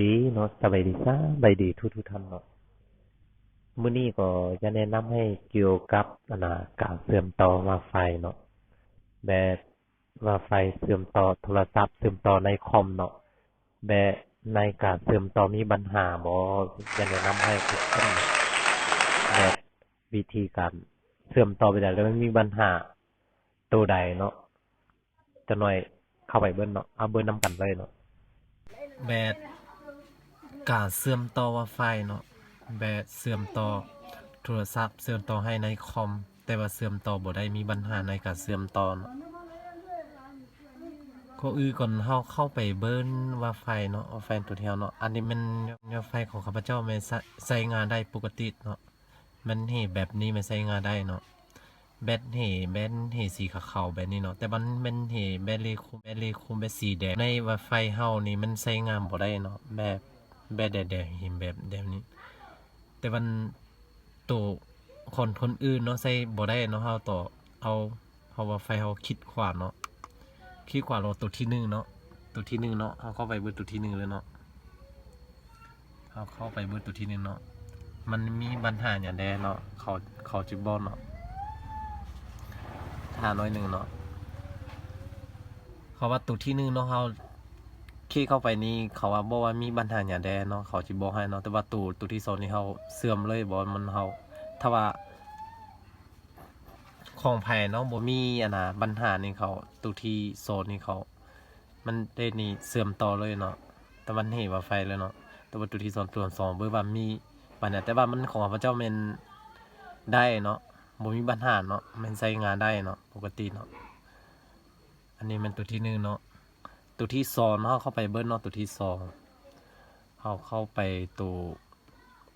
ດີເນາະ ສະບາຍດີ ສະບາຍດີທຸກໆທ່ານເນາະ. ມື້ນີ້ກໍຈະແນະນຳໃຫ້ກ່ຽວກັບ ອັນນ່າ ການເຊື່ອມຕໍ່ວາຍຟາຍເນາະ ແບບວາຍຟາຍເຊື່ອມຕໍ່ໂທລະສັບ ເຊື່ອມຕໍ່ໃນຄອມເນາະ ແບບໃນການເຊື່ອມຕໍ່ມີບັນຫາບໍ່? ຈະແນະນຳໃຫ້ທຸກຄົນ ແບບວິທີການເຊື່ອມຕໍ່ໄປໃດ ແລ້ວມັນມີບັນຫາໂຕໃດເນາະ. ຈັກໜ່ອຍເຂົ້າໄປເບິ່ງເນາະ ເອົາເບິ່ງນຳກັນເລີຍເນາະ. ແບບການເຊື່ອມຕໍ່ວາຍຟາຍເນາະ ແບບເຊື່ອມຕໍ່ໂທລະສັບ ເຊື່ອມຕໍ່ໃຫ້ໃນຄອມ ແຕ່ວ່າເຊື່ອມຕໍ່ບໍ່ໄດ້ ມີບັນຫາໃນການເຊື່ອມຕໍ່ເນາະ. ກ່ອນອື່ນກ່ອນເຮົາເຂົ້າໄປເບິ່ງວາຍຟາຍເນາະ ວາຍຟາຍໂຕທີ່ເຮົາເນາະ ອັນນີ້ແມ່ນວາຍຟາຍຂອງຂ້າພະເຈົ້າ ແມ່ນໃຊ້ ໃຊ້ງານໄດ້ປົກກະຕິເນາະ. ແມ່ນເຫແບບນີ້ມັນໃຊ້ງານໄດ້ເນາະ ແບດເຫ ແບດເຫສີຂາວໆແບບນີ້ເນາະ ແຕ່ມັນແມ່ນເຫແບດເລຄຸມ ແບດເລຄຸມ ແບດສີແດງ ໃນວາຍຟາຍເຮົານີ້ມັນໃຊ້ງານບໍ່ໄດ້ເນາະ ແບບ ແບດແດງໆ ເຫັນແບບແບບນີ້ ແຕ່ມັນໂຕຂອງຄົນອື່ນເນາະ ໃຊ້ບໍ່ໄດ້ເນາະ. ເຮົາຕໍ່ເອົາ ເຮົາວ່າໄຟເຮົາຂີດຂວາເນາະ ຂີດຂວາເນາະ ໂຕທີໜຶ່ງເນາະ ໂຕທີໜຶ່ງເນາະ ເຮົາເຂົ້າໄປເບິ່ງໂຕທີໜຶ່ງເລີຍເນາະ ເຮົາເຂົ້າໄປເບິ່ງໂຕທີໜຶ່ງເນາະ ມັນມີບັນຫາຫຍັງແດ່ເນາະ ເຂົາ ເຂົາຊິບອກເນາະ ຖ້າໜ້ອຍໜຶ່ງເນາະ. ເຂົາວ່າໂຕທີໜຶ່ງເນາະ ເຮົາ ຄລິກເຂົ້າໄປນີ້ ເຂົາວ່າບອກວ່າມີບັນຫາຫຍັງແດ່ເນາະ ເຂົາຊິບອກໃຫ້ເນາະ ແຕ່ວ່າໂຕ ໂຕທີສອງນີ້ເຮົາເຊື່ອມເລີຍ ບໍ່ ມັນເຮົາ ຖ້າວ່າຂອງໃຜເນາະ ບໍ່ມີອັນນ່າ ບັນຫານີ້ ເຂົາ ໂຕທີສອງນີ້ເຂົາ ມັນໄດ້ນີ້ເຊື່ອມຕໍ່ເລີຍເນາະ ແຕ່ມັນເຫວາໄຟເລີຍເນາະ ແຕ່ວ່າໂຕທີສອງ ໂຕສອງເບິ່ງວ່າມີບັນຫາ ແຕ່ວ່າມັນຂອງຂ້າພະເຈົ້າແມ່ນໄດ້ເນາະ ບໍ່ມີບັນຫາເນາະ ແມ່ນໃຊ້ງານໄດ້ເນາະ ປົກກະຕິເນາະ. ອັນນີ້ແມ່ນໂຕທີໜຶ່ງເນາະ ໂຕທີສອງເນາະ ເຮົາເຂົ້າໄປເບິ່ງເນາະ ໂຕທີສອງ ເຮົາເຂົ້າໄປໂຕ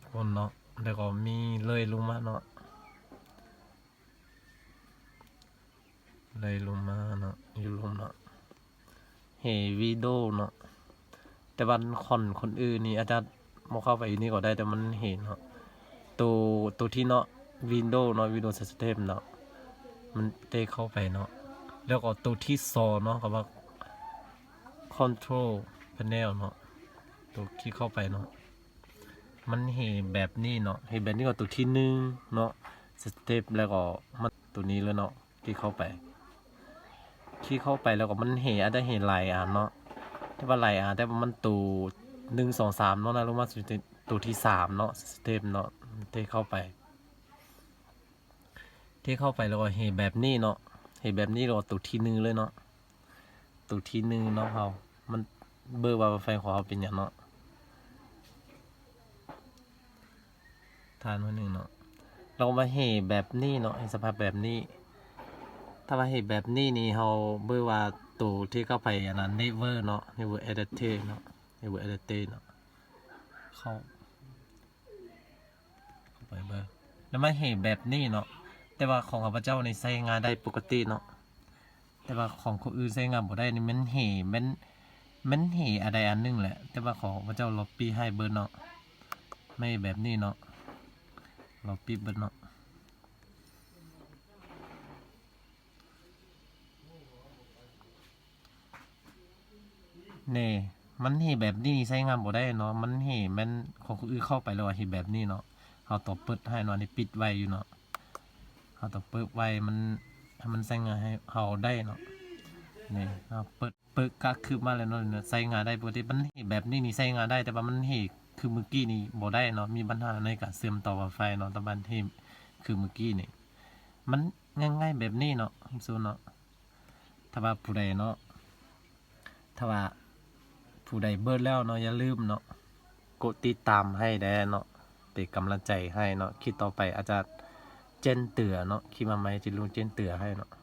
ພຸ້ນເນາະ ແລ້ວກໍມີເລື່ອຍລົງມາເນາະ ເລື່ອຍລົງມາເນາະ ຢູ່ລຸ່ມເນາະ ເຫວິນໂດເນາະ ແຕ່ວ່າຄົນ ຄົນອື່ນນີ້ອາດຈະບໍ່ເຂົ້າໄປຢູ່ນີ້ກໍໄດ້ ແຕ່ມັນເຫເນາະ ໂຕ ໂຕທີ່ເນາະ ວິນໂດເນາະ ວິນໂດສະເຕັບເນາະ ມັນໄດ້ເຂົ້າໄປເນາະ ແລ້ວກໍໂຕທີ່ສອງເນາະ ກໍວ່າຄອນໂທຣແພນເນວເນາະ ໂຕທີ່ເຂົ້າໄປເນາະ ມັນເຫແບບນີ້ເນາະ ເຫແບບນີ້ກໍໂຕທີໜຶ່ງເນາະ ສະເຕັບ ແລ້ວກໍມາໂຕນີ້ເລີຍເນາະ ຄລິກເຂົ້າໄປ ຄລິກເຂົ້າໄປແລ້ວກໍມັນເຫ ອາດຈະເຫຫຼາຍອັນເນາະ ແຕ່ວ່າຫຼາຍອັນ ແຕ່ວ່າມັນໂຕໜຶ່ງ ສອງ ສາມເນາະ ນະ ລົງມາໂຕທີສາມເນາະ ສະເຕັບເນາະ ເທເຂົ້າໄປ ເທເຂົ້າໄປແລ້ວກໍເຫແບບນີ້ເນາະ ເຫແບບນີ້ແລ້ວກໍໂຕທີໜຶ່ງເລີຍເນາະ ໂຕທີໜຶ່ງເນາະ ເຮົາ ມັນເບິ່ງວ່າໄຟຂອງເຮົາເປັນຫຍັງເນາະ. ທ່ານຜູ້ໜຶ່ງເນາະ ລອງມາເຫແບບນີ້ເນາະ ເຫັນສະພາບແບບນີ້ ຖ້າວ່າເຫແບບນີ້ນີ້ ເຮົາເບິ່ງວ່າໂຕທີ່ເຂົ້າໄປອັນນັ້ນ Never ເນາະ Never Edit ເນາະ Never Edit ເນາະ ເຂົ້າ ເຂົ້າໄປເບິ່ງ ແລ້ວມາເຫແບບນີ້ເນາະ ແຕ່ວ່າຂອງຂ້າພະເຈົ້ານີ້ໃຊ້ງານໄດ້ປົກກະຕິເນາະ ແຕ່ວ່າຂອງຄົນອື່ນໃຊ້ງານບໍ່ໄດ້ນີ້ ແມ່ນເຫ ແມ່ນ ແມ່ນເຫອັນໃດອັນໜຶ່ງແຫຼະ ແຕ່ວ່າຂອງຂ້າພະເຈົ້າລອງປິດໃຫ້ເບິ່ງເນາະ ແມ່ນແບບນີ້ເນາະ ລອງປິດເບິ່ງເນາະ ນີ້ ມັນເຫແບບນີ້ໃຊ້ງານບໍ່ໄດ້ເນາະ ມັນເຫແມ່ນຂອງຄົນອື່ນເຂົ້າໄປແລ້ວເຫແບບນີ້ເນາະ ເຮົາຕ້ອງເປີດໃຫ້ເນາະ ອັນນີ້ປິດໄວ້ຢູ່ເນາະ ເຮົາຕ້ອງເປີດໄວ້ ມັນ ໃຫ້ມັນໃຊ້ງານໃຫ້ເຮົາໄດ້ເນາະ ນີ້ ເຮົາເປີດ ເປີດກະຄືບມາແລ້ວເນາະ ໃຊ້ງານໄດ້ປົກກະຕິ ມັນເຫແບບນີ້ນີ້ໃຊ້ງານໄດ້ ແຕ່ວ່າມັນເຫຄືມື້ກີ້ນີ້ບໍ່ໄດ້ເນາະ ມີບັນຫາໃນການເຊື່ອມຕໍ່ວາຍຟາຍເນາະ ແຕ່ມັນເຫຄືມື້ກີ້ນີ້ ມັນງ່າຍໆແບບນີ້ເນາະ ເນາະ ຖ້າວ່າຜູ້ໃດເນາະ ຖ້າວ່າຜູ້ໃດເບິ່ງແລ້ວເນາະ ຢ່າລືມເນາະ ກົດຕິດຕາມໃຫ້ແດ່ເນາະ ເປັນກຳລັງໃຈໃຫ້ເນາະ ຄລິບຕໍ່ໄປອາດຈະແຈ້ງເຕືອນເນາະ ຄລິບມາໃໝ່ຈະລົງແຈ້ງເຕືອນໃຫ້ເນາະ.